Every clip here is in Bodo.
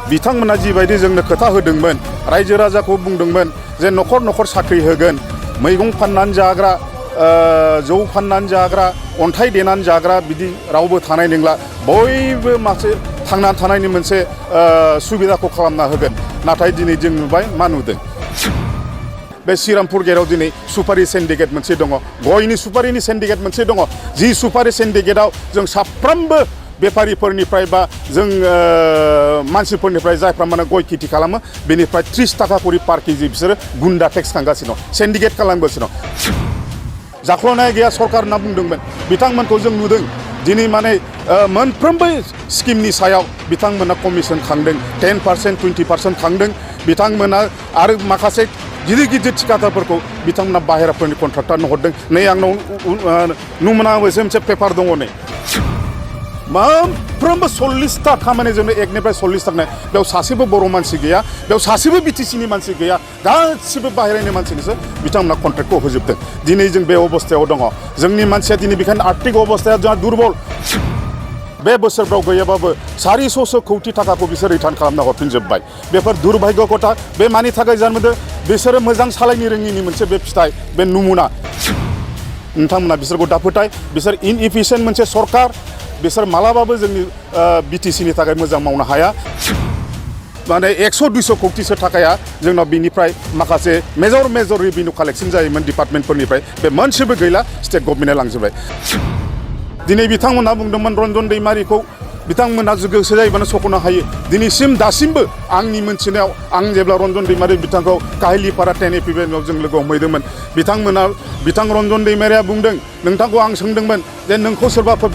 बिथांमोना जिबायदि जोंनो खोथा होदोंमोन रायजो राजाखौ बुंदोंमोन जे न'खर न'खर साख्रि होगोन मैगं फाननानै जाग्रा जौ फाननानै जाग्रा अन्थाइ देनानै जाग्रा बिदि रावबो थानाय नंला बयबो मासे थांनानै थानायनि मोनसे सुबिदाखौ खालामना होगोन नाथाय दिनै जों नुबाय मा नुदों बे श्रीरामपुर गेटआव दिनै सुपारि सिन्डिकेट मोनसे दङ गयनि सुपारिनि सिन्डिकेट मोनसे दङ जि सुपारि सिन्डिकेटआव जों साफ्रोमबो बेफारिफोरनिफ्राय बा जों मानसिफोरनिफ्राय जायफ्रा माने गय खेथि खालामो बेनिफ्राय 30 थाखा करि पार केजि बिसोरो गुन्डा टेक्स खांगासिनो दं सिन्डिकेट खालामगासिनो दं जाख्ल'नाय गैया सरकार होनना बुंदोंमोन बिथांमोनखौ जों नुदों दिनै माने मोनफ्रोमबो स्किमनि सायाव बिथांमोना कमिसन खांदों 10% 20% खांदों बिथांमोना आरो माखासे गिदिर गिदिर थिखादारफोरखौ बिथांमोना बाहेराफोरनि कन्ट्राक्टरनो हरदों नै आंनाव मोनसे पेपार दङ नै मोनफ्रोमबो 40टा खामानिजोंनो एकनिफ्राय 40 थांनाय बेयाव सासेबो बर' मानसि गैया बेयाव सासेबो बिटिसिनि मानसि गैया गासिबो बाहेरानि मानसिनिसो बिथांमोना कन्ट्रेक्टखौ होजोबदों दिनै जों बे अबस्थायाव दङ जोंनि मानसिया दिनै बेखायनो आर्थिक अबस्थाया जोंहा दुरबल बे बोसोरफ्राव गैयाबाबो 400 कौटि थाखाखौ बिसोर रिटार्न खालामना हरफिनजोब्बाय बेफोर दुर्भाग्य खोथा बे मानि थाखाय जानो मोनदों बिसोरो मोजां सालायनो रोङिनि मोनसे बे फिथाइ बे नमुना नोंथांमोना बिसोरखौ दाफोथाय बिसोर इनएफिशियेन्ट मोनसे सरकार बिसोर मालाबाबो जोंनि बिटिसिनि थाखाय मोजां मावनो हाया माने 100-200 कौटिसो थाखाया जोंनाव बिनिफ्राय माखासे मेजर रेभिनिउ कालेक्सन जायोमोन डिपार्टमेन्टफोरनिफ्राय बे मोनसेबो गैला स्टेट गभर्नमेन्टआ लांजोबबाय दिनै बिथांमोनहा बुंदोंमोन रन्जन दैमारिखौ बिथांमोनहा गोसो जायोबानो सख'नो हायो दिनैसिम दासिमबो आंनि मोनथिनायाव आं जेब्ला रन्जन दैमारि बिथांखौ काहिलिपारा 10 एपिभेन्टआव जों लोगो हमहैदोंमोन बिथां रन्जन दैमारिया बुंदों नोंथांखौ आं सोंदोंमोन जे नोंखौ सोरबाफोर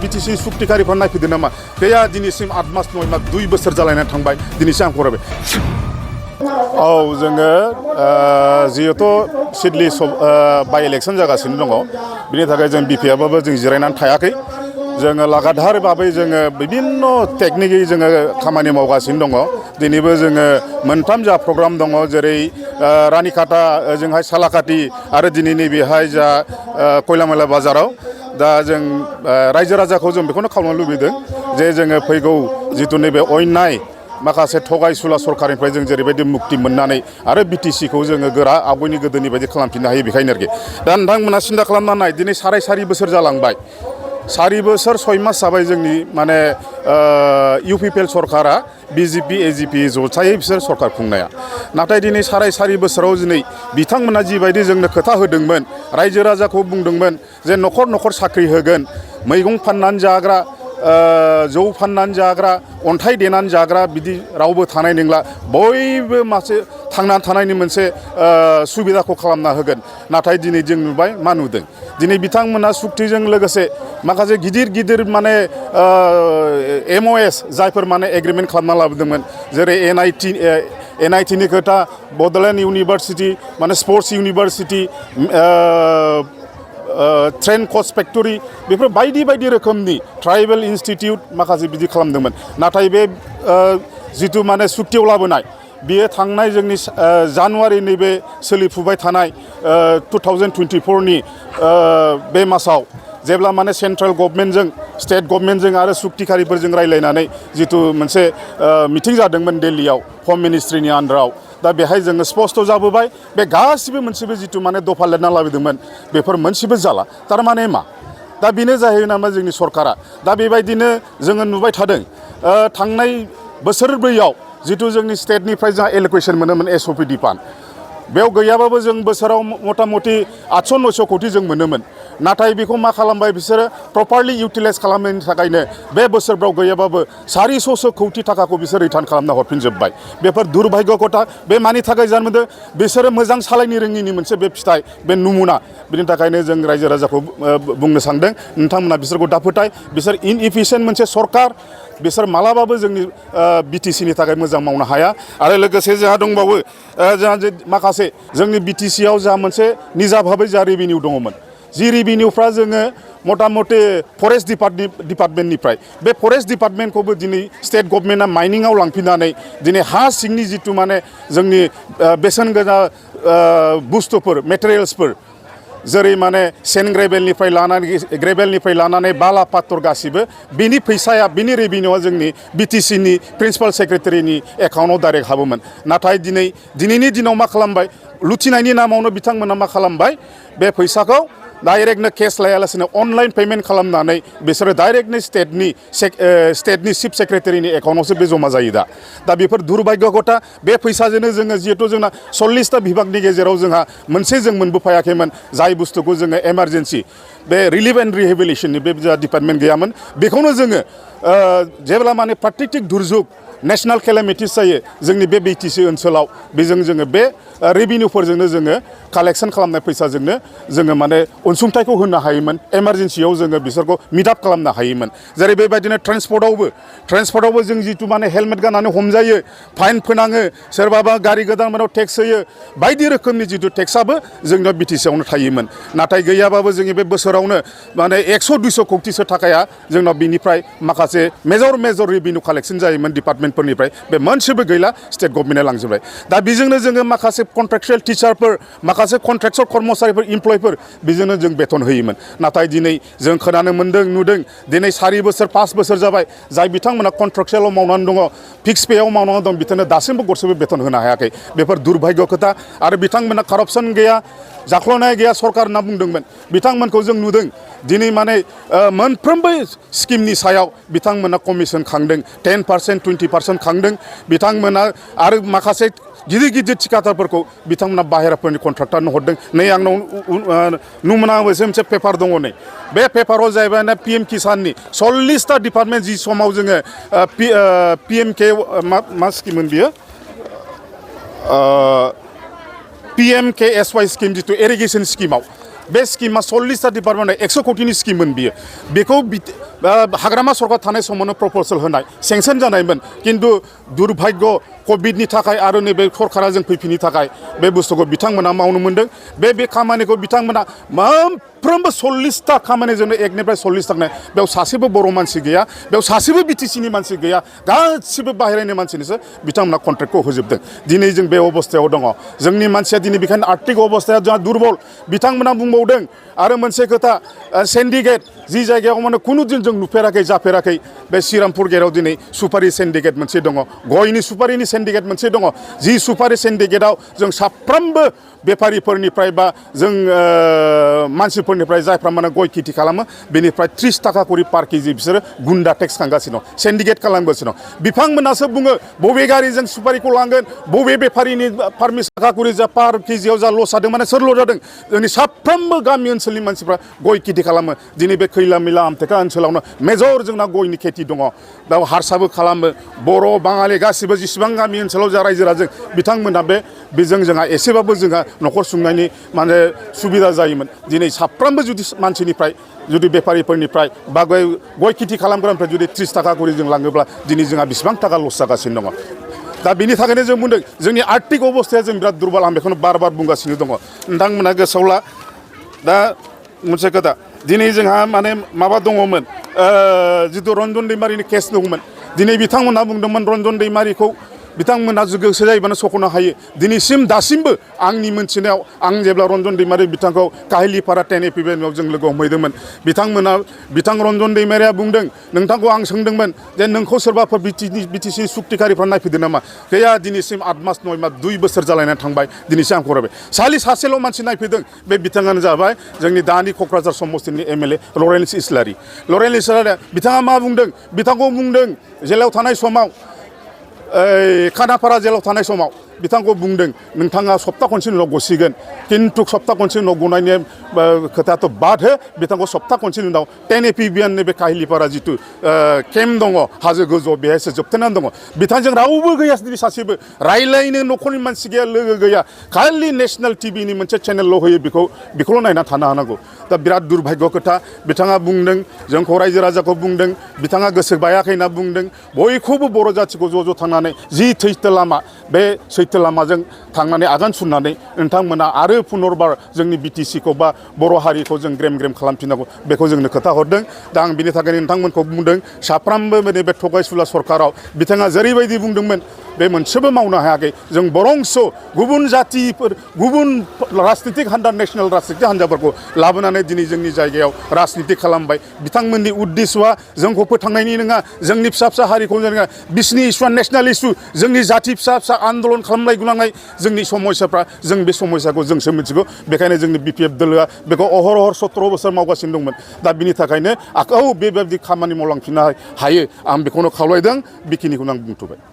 बिटिसि सुक्तिकारिफोर नायफैदों नामा गैया दिनैसिम 8 मास 9 मास 2 बोसोर जालायनानै थांबाय दिनैसिम आं फरायबाय औ जोङो जिहेथु सिडली बाइ इलेक्सन जागासिनो दङ बिनि थाखाय जों बिपिएफआबो जों जिरायनानै थायाखै जोङो लागातार भाबै जोङो बिभिन्न टेकनिकै जोङो खामानि मावगासिनो दङ दिनैबो जोङो मोनथाम जा प्रग्राम दङ जेरै रानिखाता ओजोंहाय सालाकाटि आरो दिनै नैबेहाय जा खयलामयला बाजाराव दा जों रायजो राजाखौ जों बेखौनो खालामनो लुबैदों जे जोङो फैगौ जिथु नैबे अन्याय माखासे थगायसुला सरकारनिफ्राय जों जेरैबायदि मुक्ति मोननानै आरो बिटिसिखौ जोङो गोरा आवगायनि गोदोनि बायदि खालामफिननो हायो बेखायनो आरोखि दा नोंथांमोना सिन्था खालामना नाय दिनै 4.5 बोसोर जालांबाय 4 बोसोर 6 मास जाबाय जोंनि माने UPPL सरकारा BJP AJP जथायै बिसोर सरकार खुंनाया नाथाय दिनै 4.5 बोसोराव दिनै बिथांमोना जिबायदि जोंनो खोथा होदोंमोन रायजो राजाखौ बुंदोंमोन जे न'खर न'खर साख्रि होगोन मैगं फाननानै जाग्रा जौ फाननानै जाग्रा अन्थाइ देनानै जाग्रा बिदि रावबो थानाय नंला बयबो मासे थांनानै थानायनि मोनसे सुबिदाखौ खालामना होगोन नाथाय दिनै जों नुबाय मा नुदों दिनै बिथांमोना सुक्तिजों लोगोसे माखासे गिदिर माने MOS जायफोर माने एग्रिमेन्ट खालामना लाबोदोंमोन जेरै NITनि खोथा बड'लेण्ड इउनिभार्सिटि माने स्पर्ट्स इउनिभार्सिटि ट्रेन कच फेक्टरि बेफोर बायदि रोखोमनि ट्राइबेल इन्स्टिटिउट माखासे बिदि खालामदोंमोन नाथाय बे जिथु माने सुक्तियाव लाबोनाय बियो थांनाय जोंनि जानुवारि नैबे सोलिफुबाय थानाय 2024नि बे मासाव जेब्ला माने सेन्ट्रेल गभर्नमेन्टजों स्टेट गभर्नमेन्टजों आरो सुक्तिकारिफोरजों रायलायनानै जिथु मोनसे मिटिं जादोंमोन दिल्लीयाव हम मिनिस्ट्रिनि आन्डाराव दा बेहाय जोङो स्पष्ट जाबोबाय बे गासिबो मोनसेबो जिथु माने दफा लिरना लाबोदोंमोन बेफोर मोनसेबो जाला थारमाने मा दा बेनो जाहैयो नामा जोंनि सरकारा दा बेबायदिनो जोङो नुबाय थादों थांनाय बोसोरब्रैयाव जिथु जोंनि स्टेटनिफ्राय जोंहा एल'केसन मोनोमोन SOPD फान्ड बेयाव गैयाबाबो जों बोसोराव मथा मथि 800-900 कौटि जों मोनोमोन नाथाय बेखौ मा खालामबाय बिसोरो प्रपारलि इउटिलाइज खालामनायनि थाखायनो बे बोसोरफ्राव गैयाबाबो 400 कौटि थाखाखौ बिसोर रिटार्न खालामना हरफिनजोब्बाय बेफोर दुर्भाग्य खोथा बे मानि थाखाय जानो मोनदों बिसोरो मोजां सालायनो रोङिनि मोनसे बे फिथाइ बे नमुना बिनि थाखायनो जों रायजो राजाखौ बुंनो सानदों नोंथांमोना बिसोरखौ दाफोथाय बिसोर इनएफिशियेन्ट मोनसे सरकार बिसोर मालाबाबो जोंनि बिटिसिनि थाखाय मोजां मावनो हाया आरो लोगोसे जोंहा दंबावो जोंहा माखासे जोंनि बिटिसियाव जोंहा मोनसे निजा भाबै जा रेभिनिउ दङमोन जि रेभिनिउफ्रा जोङो मथा मथि फरेस्ट डिपार्टमेन्टनिफ्राय बे फरेस्ट डिपार्टमेन्टखौबो दिनै स्टेट गभर्नमेन्टआ माइनिंआव लांफिननानै दिनै हा सिंनि जिथु माने जोंनि बेसेन गोसा बुस्थुफोर मेटेरियेल्सफोर जेरै माने सेन ग्रेभेलनिफ्राय लानानै बाला पाथर गासिबो बिनि फैसाया बिनि रेभिनिउआ जोंनि बिटिसिनि प्रिन्सिपाल सेक्रेटारिनि एकाउन्टआव डाइरेक्ट हाबोमोन नाथाय दिनैनि दिनाव मा खालामबाय लुथिनायनि नामावनो बिथांमोना मा खालामबाय बे फैसाखौ डाइरेक्टनो केस लायालासिनो अनलाइन पेमेन्ट खालामनानै बिसोरो डाइरेक्टनो स्टेटनि चिफ सेक्रेटारिनि एकाउन्टआवसो बे जमा जायो दा बेफोर दुर्भाग्यगथा बे फैसाजोंनो जोङो जिहेथु जोंना 40टा बिभागनि गेजेराव जोंहा मोनसे जों मोनबोफायाखैमोन जाय बुस्थुखौ जोङो एमारजेन्सि बे रिलिफ एन्ड रिहेबिलिटेसननि बे डिपार्टमेन्ट गैयामोन बेखौनो जोङो जेब्ला माने प्राकृतिक दुर्जुग नेशनेल केलेमिटिस जायो जोंनि बे बिटिसि ओनसोलाव बेजों जोङो बे रेभिनिउफोरजोंनो जोङो कालेक्सन खालामनाय फैसाजोंनो जोङो माने अनसुंथाइखौ होनो हायोमोन एमारजेन्सियाव जोङो बिसोरखौ मिटआप खालामनो हायोमोन जेरै बेबायदिनो ट्रेन्सपर्टआवबो जों जितु माने हेलमेट गाननानै हमजायो फाइन फोनाङो सोरबाबा गारि गोदान मोनाव टेक्स होयो बायदि रोखोमनि जितु टेक्सआबो जोंनियाव बिटिसियावनो थायोमोन नाथाय गैयाबाबो जोंनि बे बोसोरावनो माने 100-200 कौटिसो थाखाया जोंनाव बिनिफ्राय माखासे मेजर रेभिनिउ कालेक्सन जायोमोन डिपार्टमेन्टफोरनिफ्राय बे मोनसेबो गैला स्टेट गभर्नमेन्टआ लांजोबबाय दा बेजोंनो जोङो माखासे कन्ट्रेक्चुएल टिचारफोर माखासे कन्ट्रेक्चर कर्मचारिफोर इमप्लयफोर बेजोंनो जों बेथन होयोमोन नाथाय दिनै जों खोनानो मोन्दों नुदों दिनै 4 बोसोर 5 बोसोर जाबाय जाय बिथांमोना कन्ट्रेक्चुएलाव मावनानै दङ फिक्स पेआव मावनानै दं बिथांनो दासिमबो गरसेबो बेथन होनो हायाखै बेफोर दुर्भाग्य खोथा आरो बिथांमोना कारापसन गैया जाख्ल'नाय गैया सरकार होनना बुंदोंमोन बिथांमोनखौ जों नुदों दिनै माने मोनफ्रोमबो स्किमनि सायाव बिथांमोना कमिसन खांदों 10% 20% खांदों बिथांमोना आरो माखासे गिदिर थिकादारफोरखौ बिथांमोना बाहेराफोरनि कन्ट्राक्टरनो हरदों नै आंनाव नुमोनाबोसो मोनसे पेपार दङ नै बे पेपाराव जाहैबाय ना PM किसाननि 40टा डिपार्टमेन्ट जि समाव जोङो PMK मा स्किममोन बियो PMKSY स्किम जितु इरिगेसन स्किमाव बे स्किमा 40टा डिपार्टमेन्ट 100 कौटिनि स्किममोन बियो बेखौ हाग्रामा सरकार थानाय समावनो प्रप'जाल होनाय सेंसन जानायमोन किन्तु दुर्भाग्य कभिडनि थाखाय आरो नैबे सरकारा जों फैफिननि थाखाय बे बुस्थुखौ बिथांमोना मावनो मोन्दों बे खामानिखौ बिथांमोना मोनफ्रोमबो 40टा खामानिजोंनो 1निफ्राय 40 थांनाय बेयाव सासेबो बर' मानसि गैया बेयाव सासेबो बिटिसिनि मानसि गैया गासिबो बाहेरानि मानसिनिसो बिथांमोना कन्ट्रेक्टखौ होजोबदों दिनै जों बे अबस्थायाव दङ जोंनि मानसिया दिनै बेखायनो आर्थिक अबस्थाया जोंहा दुर्बल बिथांमोना बुंबावदों आरो मोनसे खोथा सिन्डिकेट जि जायगायाव माने खुनु दिन जों नुफेराखै जाफेराखै बे श्रीरामपुर गेटआव दिनै सुपारि सिन्डिकेट मोनसे दङ गयनि सुपारिनि सिन्डिकेट मोनसे दङ जि सुपारि सिन्डिकेटआव जों साफ्रोमबो बेफारिफोरनिफ्राय बा जों मानसिफोरनिफ्राय जायफ्रा माने गय खेथि खालामो बेनिफ्राय 30 थाखा करि पार केजि बिसोरो गुन्डा टेक्स खांगासिनो दं सिन्डिकेट खालामगासिनो दं बिथांमोनासो बुङो बबे गारिजों सुपारिखौ लांगोन बबे बेफारिनि पारमिसन थाखा करि जा पार केजियाव जा लस जादों माने सोर लस जादों जोंनि साफ्रोमबो गामि ओनसोलनि मानसिफ्रा गय खेथि खालामो दिनै बे खैला मैला आमथेखा ओनसोलावनो मेजर जोंना गयनि खेथि दङ बेयाव हारसाबो खालामो बर' बाङालि गासिबो जेसेबां गामि ओनसोलाव जा रायजो राजा बिथांमोना बेजों जोंहा एसेबाबो जोंहा न'खर सुंनायनि माने सुबिदा जायोमोन दिनै साफ्रोमबो जुदि मानसिनिफ्राय जुदि बेफारिफोरनिफ्राय बा गय खेथि खालामग्रानिफ्राय जुदि 30 थाखा करि जों लाङोब्ला दिनै जोंहा बेसेबां थाखा लस जागासिनो दङ दा बेनि थाखायनो जों बुंदों जोंनि आर्थिक अबस्थाया जों बिराद दुर्बल आं बेखौनो बार बुंगासिनो दङ नोंथांमोना गोसोआव ला दा मोनसे खोथा दिनै जोंहा माने माबा दङमोन जितु रन्जन दैमारिनि केस दङमोन दिनै बिथांमोनहा बुंदोंमोन रन्जन दैमारिखौ बिथांमोना गोसो जायोबानो सख'नो हायो दिनैसिम दासिमबो आंनि मोनथिनायाव आं जेब्ला रन्जन दैमारि बिथांखौ काहिलिपारा 10 एपिभेन्टआव जों लोगो हमहैदोंमोन बिथां रन्जन दैमारिया बुंदों नोंथांखौ आं सोंदोंमोन जे नोंखौ सोरबाफोर बिटिसि सुक्तिकारिफ्रा नायफैदों नामा गैया दिनैसिम 8 मास 9 मास 2 बोसोर जालायनानै थांबाय दिनैसिम आं फरायबाय सासेल' मानसि नायफैदों बे बिथाङानो जाबाय जोंनि दानि क'क्राझार समस्तिनि MLA लरेन्स इस्लारि बिथाङा मा बुंदों बिथांखौ बुंदों जेलाव थानाय समाव खानापारा जेलाव थानाय समाव बिथांखौ बुंदों नोंथाङा सप्ता खनसेनि उनाव गसिगोन किन्तु सप्ता खनसेनि उनाव गनायनि खोथायाथ' बाद हो बिथांखौ सप्ता खनसेनि उनाव 10 एपिभिएननि बे काहिलिपारा जितु केम्प दङ हाजो गोजौआव बेहायसो जोबथेनानै दङ बिथांजों रावबो गैया दिनै सासेबो रायलायनो न'खरनि मानसि गैया लोगो गैया खालि नेसनेल टिभिनि मोनसे चेनेलल' होयो बेखौल' नायना थानो हानांगौ दा बिराद दुर्भाग्य खोथा बिथाङा बुंदों जोंखौ रायजो राजाखौ बुंदों बिथाङा गोसो बायाखै होनना बुंदों बयखौबो बर' जाथिखौ ज' थांनानै जि थैथो लामा बे सैथो लामाजों थांनानै आगान सुरनानै नोंथांमोना आरो पुनर्बार जोंनि बिटिसिखौ बा बर' हारिखौ जों ग्रेम खालामफिननांगौ बेखौ जोंनो खोथा हरदों दा आं बिनि थाखायनो नोंथांमोनखौ बुंदों साफ्रोमबो बे थगायसुला सरकाराव बिथाङा जेरैबायदि बुंदोंमोन बे मोनसेबो मावनो हायाखै जों बरंस गुबुन जातिफोर गुबुन राजनितिक हान्जा नेशनेल राजनितिक हान्जाफोरखौ लाबोनानै दिनै जोंनि जायगायाव राजनिति खालामबाय बिथांमोननि उद्देश्यआ जोंखौ फोथांनायनि नङा जोंनि फिसा फिसा हारिखौ नङा बिसिनि इस्युआ नेशनेल इस्यु जोंनि जाति फिसा फिसा आन्दलन खालामनाय गुलांनाय जोंनि समस्याफ्रा जों बे समस्याखौ जोंसो मिथिगौ बेखायनो जोंनि BPF दोलोआ बेखौ अहरह 17 बोसोर मावगासिनो दंमोन दा बिनि थाखायनो आखौ बेबायदि खामानि मावलांफिननो हायो आं बेखौनो खावलायदों बेखिनिखौनो आं बुंथ'बाय